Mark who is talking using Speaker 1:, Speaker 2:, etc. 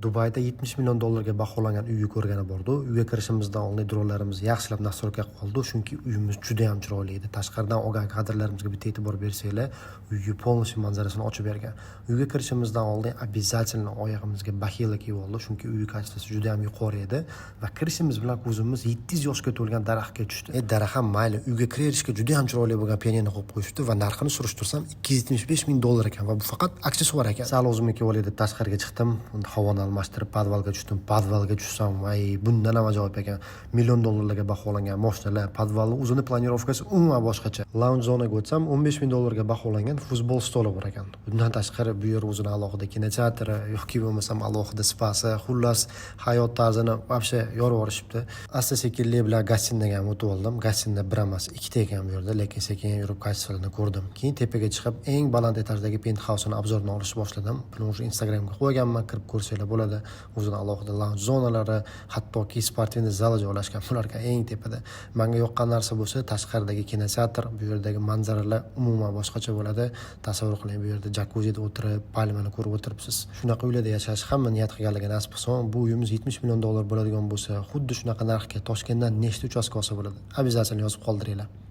Speaker 1: Dubayda 70 million dollarga baholangan uyni ko'rgani bordi. Uyga kirishimizdan oldin dronlarimiz yaxshilab настройка qilib oldi, chunki uyimiz juda ham chiroyli edi. Tashqaridan olgan kadrlarimizga bitta e'tibor bersanglar, uyni полностью manzarasini ochib bergan. Uyga kirishimizdan oldin обязательно oyog'imizga бахила kiyib oldi, chunki uy качество si juda ham yuqori edi va kirishimiz bilan ko'zimiz 700 yoshga to'lgan daraxtga tushdi. E, daraxt ham mayli, uyga kiraverishga juda ham chiroyli bo'lgan pianino qo'yib qo'yishibdi va narxini surishtirsam, 275 ming dollar ekan va bu faqat aksessuar ekan. Sal o'zimga kelib olay deb tashqariga chiqdim. Unda havoni almashtirib podvalga tushdim. Podvalga tushsam, voy, bundan ham ajoyib ekan. Million dollarlarga baholangan moshinalar, podvalni o'zini планировка si umuman boshqacha. Lounge zonaga o'tsam, 15 ming dollarga baholangan futbol stoli bor ekan. Bundan tashqari, bu yer o'zini alohida kinoteatri yoki bo'lmasam alohida spasi, xullas, hayot tarzini вообще yorib yuborishibdi. Asta sekinlik bilan гостиный ga ham o'tib oldim. Гостиный bir emas, ikkita ekan bu yerda, lekin sekin yurib качество sini ko'rdim. Keyin tepaga chiqib, eng baland etajdagi penthausini обзор ini olishni boshladim. Buni уже Instagramga qo'yganman, kirib ko'rsanglar bo'ladi. O'zini alohida lounge zonalari, hattoki спортивный zali joylashgan bularga eng tepada. Menga yoqqan narsa bo'lsa, tashqaridagi kinoteatr, bu yerdagi manzaralar umuman boshqacha bo'ladi. Tasavvur qiling, bu yerda jakuzida o'tirib, palmani ko'rib o'tiribsiz. Shunaqa uylarda yashash hamma niyat qilganligi nasib qilsin. Bu uyimiz 70 million dollar bo'ladigan bo'lsa, xuddi shunaqa narxga Toshkentdan nechta uchastka olsa bo'ladi? Обязательно yozib qoldiringlar.